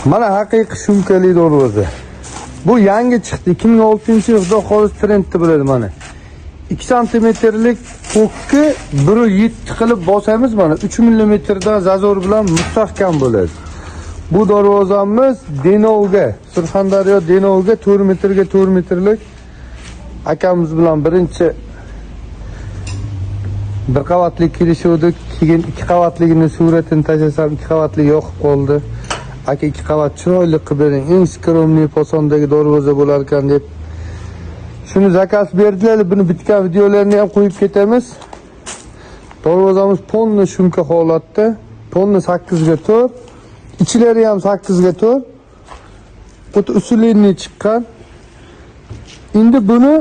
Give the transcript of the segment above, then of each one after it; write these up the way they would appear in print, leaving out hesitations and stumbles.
Mana haqiqiy shumkali darvoza. Bu yangi chiqdi. 2006-yil xudo xohlasa trendda bo'ladi mana. 2 santimetrlik ko'kni 1.7 qilib bosamiz mana 3 millimetrdan зазор bilan mustahkam bo'ladi. Bu darvozamiz Denovga, Surxondaryo Denovga 4 metrga 4 metrlik akamiz bilan birinchi bir qavatli kelishuvdik, keyin ikki qavatligini suratini tashlasam ikki qavatli yoqib qoldi. Aka, ikki qavat chiroyli qilib bering, eng скромный fasondagi darvoza bo'lar ekan deb shuni заказ berdilar. Buni bitgan videolarni ham qo'yib ketamiz. Darvozamiz полный shumka holatda, полный 8 ga 4, ichlari ham 8 ga 4. Quti усиленный chiqqan. Endi buni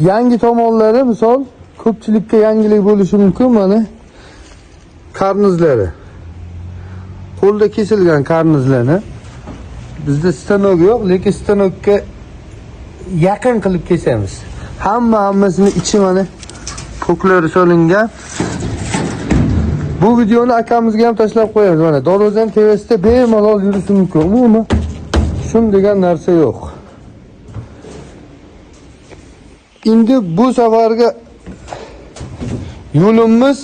yangi tomonlari, misol, ko'pchilikka yangilik bo'lishi mumkin, mana karnizlari. Qo'lda kesilgan karnizlarni. Bizda stanok yo'q, lekin stanokka yaqin qilib kesamiz. Hammasini ichi mana ko'klari solingan. Bu videoni akamizga ham tashlab qo'yamiz. Mana darvozani tepasida bemalol yurishi mumkin. Umuman shum degan narsa yo'q. Endi bu safargi yo'limiz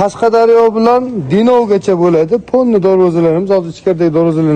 Qashqadaryo bilan Denovgacha bo'ladi. Полный darvozalarimiz hozir ichkaridagi darvozalarni